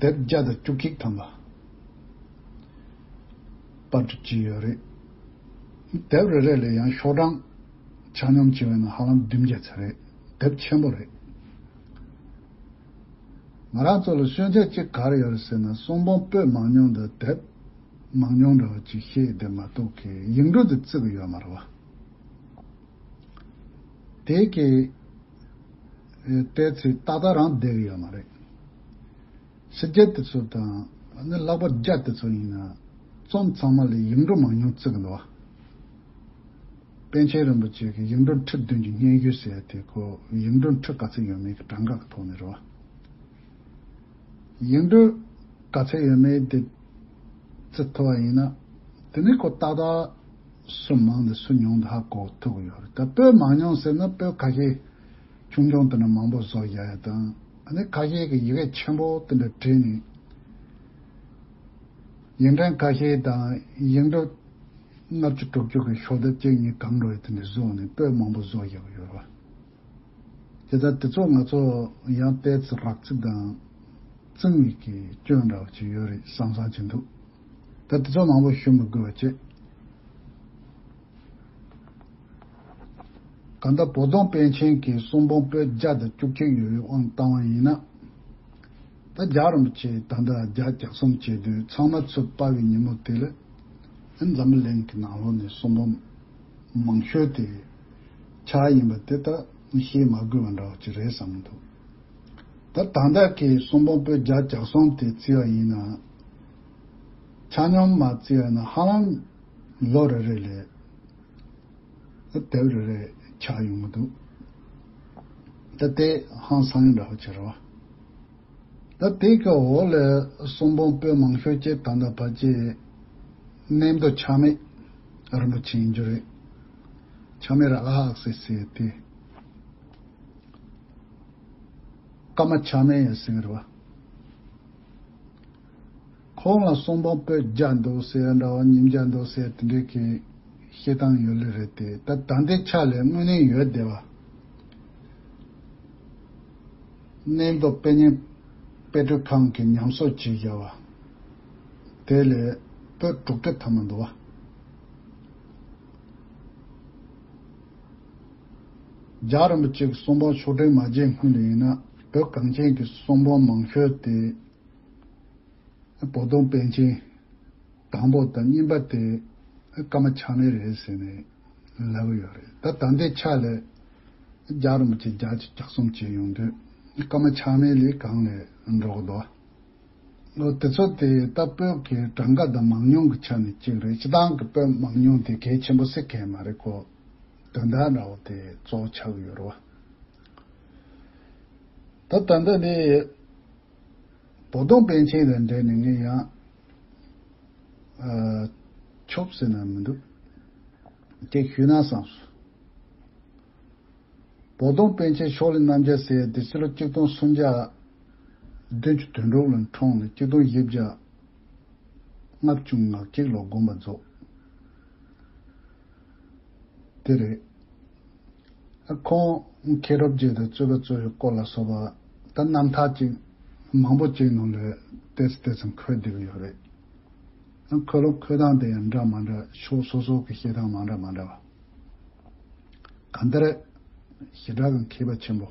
དེབ་བརྒྱ་དང་བཅུ་གཅིག་ཐམ་པ་པར་སྐྲུན་བྱས་ཡོད་རེད། དེབ་རེ་རེ་ལ་ཡང་ཤོག་གྲངས་ཆ་སྙོམས་བྱས་པ་ཡིན་ན་ཧ་ལམ་བདུན་བརྒྱ་ཙམ་རེད། དེབ་ཆེན་པོ་རེད། ང་རང་ཚོ་ལ་སྐྱོན་ཆ་གཅིག་ག་རེ་ཡོད་རེད་ཟེར་ན། གསུང་འབུམ་པོད་མང་ཉུང་དང་དེབ་མང་ཉུང་འདྲ་བ་ཅིག་བཤད་བསྡད་མ་གཏོགས་ཀྱི་ཡིག་འབྲུ་དེ་བརྩི་གི་ཡོད་མ་རེད་བ། དེ་གི་ཨེ་ལྟས་ཚེ་ཏག་ཏག་རང་བསྡད་གི་ཡོད་མ་རེད། ཕྱི་རྒྱལ་དེ་ཚོ་དང་ནི་ལྷག་པར་རྒྱ་དེ་ཚོ་ཡིན་ན་རྩོམ་ཚང་མ་ལ་ཡིག་འབྲུ་མང་ཉུང་བརྩི་གི་འདུག་བ། པཎ་ཆེན་རིན་པོ་ཆེ་གི་ཡིག་འབྲུ་ཁྲི་བདུན་གྱི་སྙན་ཞུ་ཟེར་ཡ་དེ་ཁོ་ཡིག་འབྲུ་ཁྲི་ག་ཚོད་ཡོད་མེད་ཀྱི་གྲངས་ཀ་གི་ཐོག་ནས་རེད་བ། ཡིག་འབྲུ་ག་ཚོད་ཡོད་མེད་དེ་བརྩི་ཐུབ་པ་ཡིན་ན། དེ་ནི་ཁོ་ཏག་ཏག་སུ་མང་དང་སུ་ཉུང་དུ་ཧ་གོ་ཐུབ་ཀྱི་ཡོད་རེད། ད་པོད་མང་ཉུང་ཟེར་ན་པོད་ཁ་ཤས་ཆུང་ཆུང་དེ་འདྲ་མང་པོ་བཟོ་བཞག་ཡ་དང་། ཨ་ནི་ཁ་ཤས་ཀྱིས་ཡི་གེ་ཆེན་པོ་དེ་འདྲ་བྲིས་ནས་ཡིག་ཕྲེང་ཁ་ཤས་དང་ཡིག་འབྲུ་ལྔ་བཅུ་དྲུག་ཅུ་གི་ཤོག་ལྡེབ་གཅིག་གཉིས་གང་འགྲོ་ཡ་དེ་འདྲ་བཟོས་ནས་པོད་མང་པོ་བཟོ་བཞག་གི་ཡོད་རེད་བ། དེ་ལྟར་དེ་ཚོ་ང་ཚོ་ཡང་ཏོག་ཙམ་རགས་རྩིས་དང་བཙུན་མའི་གི་སྐྱོན་འདྲ་བ་ཅིག་ཡོད་རེད་བསམ་བསམ་བྱེད་འདུག་ད་དེ་ཚོ་མང་པོ་ཞུ་མི་དགོས་པ་བྱས། གང་ལྟར་བོ་དོང་པཎ་ཆེན་གྱི་གསུང་འབུམ་པོད་བརྒྱ་དང་བཅུ་གཅིག་ཡོད་པའི་དབང་བཏང་བ་ཡིན་ན། ད་རྒྱལ་བ་རིན་པོ་ཆེ་ད་ལྟ་བརྒྱ་བརྒྱ་གསུམ་བྱེད་དུས་ཚང་མ་ཚུར་སྤར་བའི་ཉིན་མོ་དེ་ལ་འཛམ་བུ་གླིང་གི་ནང་ལོགས་ནས་གསུང་འབུམ་མང་ཤོས་དེ་ཆགས་ཡིན་པ་དེ་ད་བཤད་མ་དགོས་པ་འདྲ་བ་ཅིག་རེད་བསམ་འདུག་ད་ད་ལྟ་གི་གསུང་འབུམ་པོད་བརྒྱ་བརྒྱ་གསུམ་དེ་བརྩིས་པ་ཡིན་ན། ཆ་སྙོམས་མ་བརྩིས་པ་ཡིན་ན་ཧ་ལམ་ལོ་རེ་རེ་ལ་དེབ་རེ་རེ་ཆགས་ཡོང་གི་འདུག་ད་དེ་ཧང་སང་ཡ་འདྲ་བོ་ཅིག་རེད་བ། ད་དེ་གི་འོག་ལ་གསུང་འབུམ་པོད་མང་ཤོས་ཅིག་ད་ལྟ་ཕལ་ཆེར་གནས་མདོ་ཆགས་མེད་རིན་པོ་ཆེ་ཡིན་རྒྱུ་རེད། ཆགས་མེད་ར་ཨ་ཧག་སེ་སེ་དེ། ཀརྨ་ཆགས་མེད་ཡང་ཟེར་གི་རེད་བ། ཁོང་ལ་གསུང་འབུམ་པོད་བརྒྱ་འདུག་ཟེར་ཡ་འདྲ་བ། ཉིས་བརྒྱ་འདུག་ཟེར་ཡ་དེ་འདྲའི་གི་བཤད་སྟངས་ཡོད་ལེ་རེད་དེ། ད་ད་ལྟའི་ཆ་ལ་དངོས་གནས་ཡོད་བསྡད་པ། གནས་མདོ་དཔེ་རྙིང་དཔེ་སྐྲུན་ཁང་གིས་ཉམས་གསོ་བྱས་བཞག་པ་དེ་ལས་པོད་དྲུག་ཁྲི་ཐམ་པ་འདུག་བ། རྒྱལ་བ་རིན་པོ་ཆེ་གི་གསུང་འབུམ་ཤོག་དྲིལ་མ་མཇལ་སྔོན་ལ་ཡིན་ན་བོད་གངས་ཅན་གྱི་གསུང་འབུམ་མང་ཤོས་དེ་བོ་དོང་པཎ་ཆེན་དང་པོ་དང་གཉིས་པ་དེ་ཀརྨ་ཆགས་མེད་རེད་ཟེར་ནས་ལབ་ཀྱི་ཡོད་རེད། ད་ད་ལྟའི་ཆ་ལ་རྒྱལ་བ་རིན་པོ་ཆེ་བརྒྱ་ཆ་བརྒྱ་གསུམ་བྱས་ཡོང་དུས་ཀརྨ་ཆགས་མེད་ལས་གང་ལས་འགྲོ་གི་འདུག་ཨོ། དེ་ཚོ་དེ་ད་བོད་ཀྱི་གྲངས་ཀ་དང་མང་ཉུང་གི་ཆ་ནས་གཅིག་རེད། སྤྱིར་བཏང་གི་བོད་མང་ཉུང་དེ་གལ་ཆེན་པོ་སེ་གལ་མ་རེད། ཁོ་དོན་དག་འདྲ་བོ་དེ་གཙོ་བོ་ཆགས་ཀྱི་ཡོད་རེད་བ། ད་ད་ལྟ་འདི་བོ་དོང་པཎ་ཆེན་དང་འབྲེལ་ནས་ངས་ཡང་ཨ་ཆོབ་ཟེར་ན་མི་འདུག་ཅིག་ཞུས་ན་བསམས་སོང་། བོ་དོང་པཎ་ཆེན་ཤོག་ལེབ་རྣམ་རྒྱལ་ཟེར་ཡ་དེ་ཕྱི་ལོ་ཆིག་སྟོང་སུམ་བརྒྱ་བདུན་ཅུ་དོན་དྲུག་ལ་འཁྲུངས་ནས་ཆིག་སྟོང་བཞི་བརྒྱ་ལྔ་བཅུ་ང་གཅིག་ལོ་དགོངས་པ་རྫོགས། དེ་རེད། ཁོང་མཁས་གྲུབ་རྗེ་དང་རྩོད་པ་རྩོད་པའི་སྐོར་ལ་སོགས་པ་ད་རྣམ་ཐར་ཅིག་མང་པོ་ཅིག་ནང་ལ་ཏོག་ཙམ་ཏོག་ཙམ་འཁོད་བསྡད་ཀྱི་ཡོད་རེད། ཁོ་ལོ་འཁོད་སྟངས་དེ་ཡང་འདྲ་མ་འདྲ། ཕྱོགས་སོ་སོ་གི་བཤད་སྟངས་མ་འདྲ་མ་འདྲ་བ། གང་ལྟར་ཞེ་དྲག་གི་མཁས་པ་ཆེན་པོ།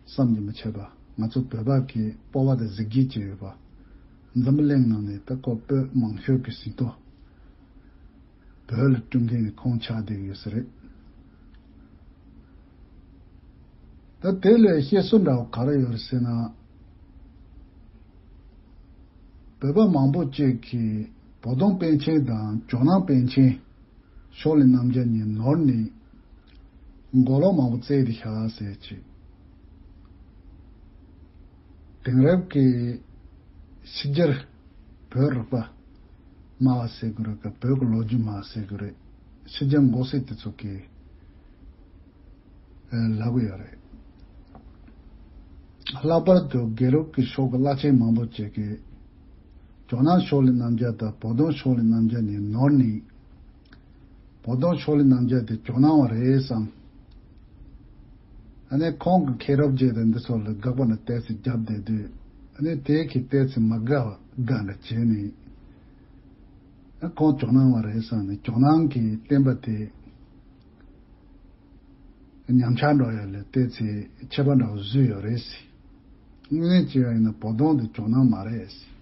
བསམ་གྱིས་མི་ཁྱབ་པ། ང་ཚོ་བོད་པ་གི་སྤོབས་པ་དང་གཟི་བརྗིད་ཅིག་ཡོད་པ། འཛམ་བུ་གླིང་ནང་ནས་ད་ཁོ་བོད་མང་ཤོས་ཀྱི་གཟེངས་རྟགས་བོད་ལ་སྤྲོད་མཁན་ནི་ཁོང་ཆགས་བསྡད་ཡོད་ས་རེད། ད་དེ་ལས་བཤད་སྲོལ་འདྲ་བ་ག་རེ་ཡོད་རེད་ཟེར་ན། བོད་པ་མང་པོ་ཅིག་གིས་བོ་དོང་པཎ་ཆེན་དང་ཇོ་ནང་པཎ་ཆེན། ཤོག་ལེབ་རྣམ་རྒྱལ་གཉིས་ནོར་ནས་མགོ་ལོག་མང་པོ་བཙལ་ཏེ་བཞག་ཟེར་ཅིག་དེང་རབས་ཀྱི་ཕྱི་རྒྱལ་བོད་རིག་པ་སྨྲ་བ་ཟེར་དགོས་རེད་ག་བོད་ཀྱི་ལོ་རྒྱུས་སྨྲ་བ་ཟེར་དགོས་རེད། ཕྱི་རྒྱལ་མགོ་སེར་དེ་ཚོ་གིས་ལབ་ཀྱི་ཡོད་རེད། ལྷག་པར་དུ་དགེ་ལུགས་ཀྱི་ཕྱོགས་ཀྱི་བླ་ཆེན་མང་པོ་ཅིག་གིས་ཇོ་ནང་ཤོག་ལེབ་རྣམ་རྒྱལ་དང་བོ་དོང་ཤོག་ལེབ་རྣམ་རྒྱལ་གཉིས་ནོར་ནས། བོ་དོང་ཤོག་ལེབ་རྣམ་རྒྱལ་དེ་ཇོ་ནང་བ་རེད་བསམ། ཨ་ནི་ཁོང་གི་མཁས་གྲུབ་རྗེ་དང་འདི་ཚོ་ལ་དགག་པ་ན་ཏོག་ཙམ་བརྒྱབ་བསྡད་དུས། ཨ་ནི་དེ་གི་ཏོག་ཙམ་མ་དགའ་བ་དགའ་འདྲ་བྱས་ནས། ཨ་ཁོང་ཇོ་ནང་བ་རེད་བསམ་ནས་ཇོ་ནང་གི་བསྟན་པ་དེ་ཉམས་ཆག་འགྲོ་ཡ་ལ་ཏོག་ཙམ་ཆད་པ་འདྲ་བོ་བཟོས་ཡོད་རེད་ཟེར། དངོས་གནས་བྱས་པ་ཡིན་ན་བོ་དོང་དེ་ཇོ་ནང་མ་རེད་ཟེར།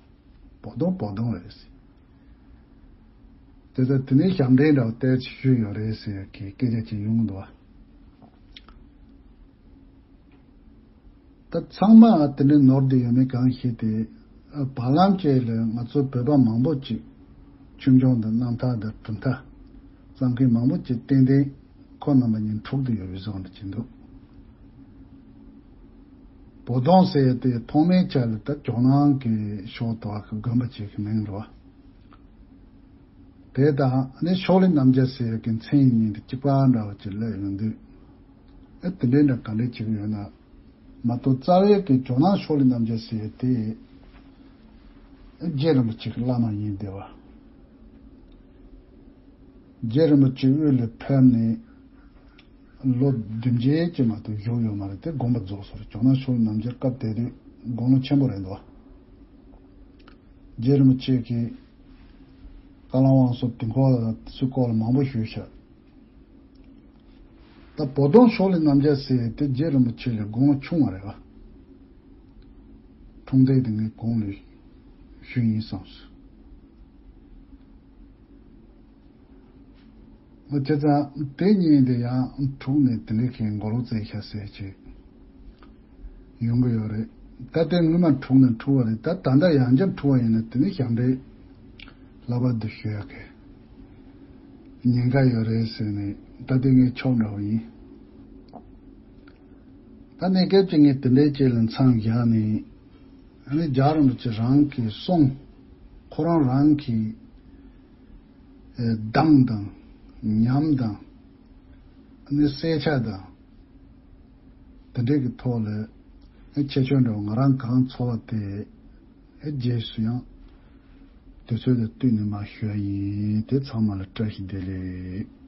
བོ་དོང་བོ་དོང་རེད་ཟེར། དེ་ལྟར་དེ་ནས་ཞབས་འདྲེན་འདྲ་བོ་ཏོག་ཙམ་ཞུས་ཡོད་རེད་ཟེར་གྱི་སྐད་ཆ་ཅིག་ཡོང་གི་འདུག་བ། ད་ཚང་མ་དེ་འདྲའི་ནོར་བསྡད་ཡོད་མེད་གང་ཤེས་ཏེ། བར་ལམ་བཅས་ལ་ང་ཚོ་བོད་པ་མང་པོ་ཅིག་ཆོས་འབྱུང་དང་རྣམ་ཐར་དང་གྲུབ་མཐའ་བརྩམས་མཁན་མང་པོ་ཅིག་ཏན་ཏན་ཁོ་རྣམ་པ་གཉིས་འཁྲུག་བསྡད་ཡོད་པའི་བཟོ་འདྲ་ཅིག་འདུག་བོ་དོང་ཟེར་ཡས་དེ་ཐོག་མའི་ཆ་ལ་ད་ཇོ་ནང་གི་ཕྱོགས་དོ་བ་གི་དགོན་པ་ཅིག་གི་མིང་རེད་བ། དེ་དང་ནི་ཤོག་ལེབ་རྣམ་རྒྱལ་ཟེར་ཡས་ཀྱི་མཚན་གཉིས་དེ་གཅིག་པ་འདྲ་བ་ཅིག་སླེབས་ཡོང་དུས། ཨེ་དེ་འདྲའི་འདྲ་ག་འདྲས་བྱེད་ཀྱི་ཡོད་ན། མ་གཏོགས་རྩ་བའི་གི་ཇོ་ནང་ཤོག་ལེབ་རྣམ་རྒྱལ་ཟེར་ཡས་དེ་ཨེ་རྗེ་རིན་པོ་ཆེ་གི་བླ་མ་ཡིན་བསྡད་བ། རྗེ་རིན་པོ་ཆེ་དབུས་ལ་ཕེབས་ནས་ལོ་བདུན་བརྒྱད་ཅིག་མ་གཏོགས་བཞུགས་ཡོད་མ་རེད་དེ་དགོངས་པ་རྫོགས་སོང་རེད། ཇོ་ནང་ཤོག་ལེབ་རྣམ་རྒྱལ་སྐབས་དེ་དུས་དགུང་ལོ་ཆེན་པོ་རེད་འདུག་རྗེ་རིན་པོ་ཆེ་གིས་བཀའ་བློན་དབང་སོགས་དེ་འཁོར་ལ་སུ་སྐོར་ལ་མང་པོ་ཞུས་ཤག་ད་བོ་དོང་ཤོག་ལེབ་རྣམ་རྒྱལ་ཟེར་དེ་རྗེ་རིན་པོ་ཆེ་ལས་དགུང་ལོ་ཆུང་བ་རེད་བ། འཁྲུངས་འདས་དེ་ངས་གོང་ལ་ཞུས་ཡིན་བསམས་སོང་། བྱས་ཙང་དེ་གཉིས་དེ་ཡང་འཁྲུག་ནས་དེ་འདྲའི་གི་མགོ་ལོག་བཙལ་ཤག་ཟེར་བྱས་ཡོང་གི་ཡོད་རེད། ད་ལྟའི་སྔོན་མ་འཁྲུག་ན་འཁྲུག་པ་རེད། ད་ད་ལྟ་ཡང་བསྐྱར་འཁྲུག་པ་ཡིན་ན་དེ་ནི་ཞབས་འདྲེན་ལྷག་པར་དུ་ཞུ་ཡག་གི་ཉེན་ཁ་ཡོད་རེད་ཟེར་ནས་ད་ལྟའི་ངའི་ཕྱོགས་འདྲ་བོ་ཡིན། ད་གནས་སྐབས་ཀྱི་ངས་དེ་འདྲའི་ཅིག་ལ་མཚམས་བཞག་ནས་ཨ་ནི་རྒྱལ་བ་རིན་པོ་ཆེ་རང་གི་གསུང་ཁོ་རང་རང་གི་གདངས་དང་ཉམས་དང་ཨ་ནི་གསལ་ཆ་དང་དེ་འདྲའི་གི་ཐོག་ལ་ཨ་ཁྱད་ཆོས་འདྲ་བོ་ང་རང་གང་ཚོར་བ་དེ་ཨ་རྗེས་སུ་ཡང་དུས་ཚོད་དང་བསྟུན་ནས་མར་ཞུ་ཡ་ཡིན། དེ་ཚང་མ་ལ་བཀྲ་ཤིས་བདེ་ལེགས།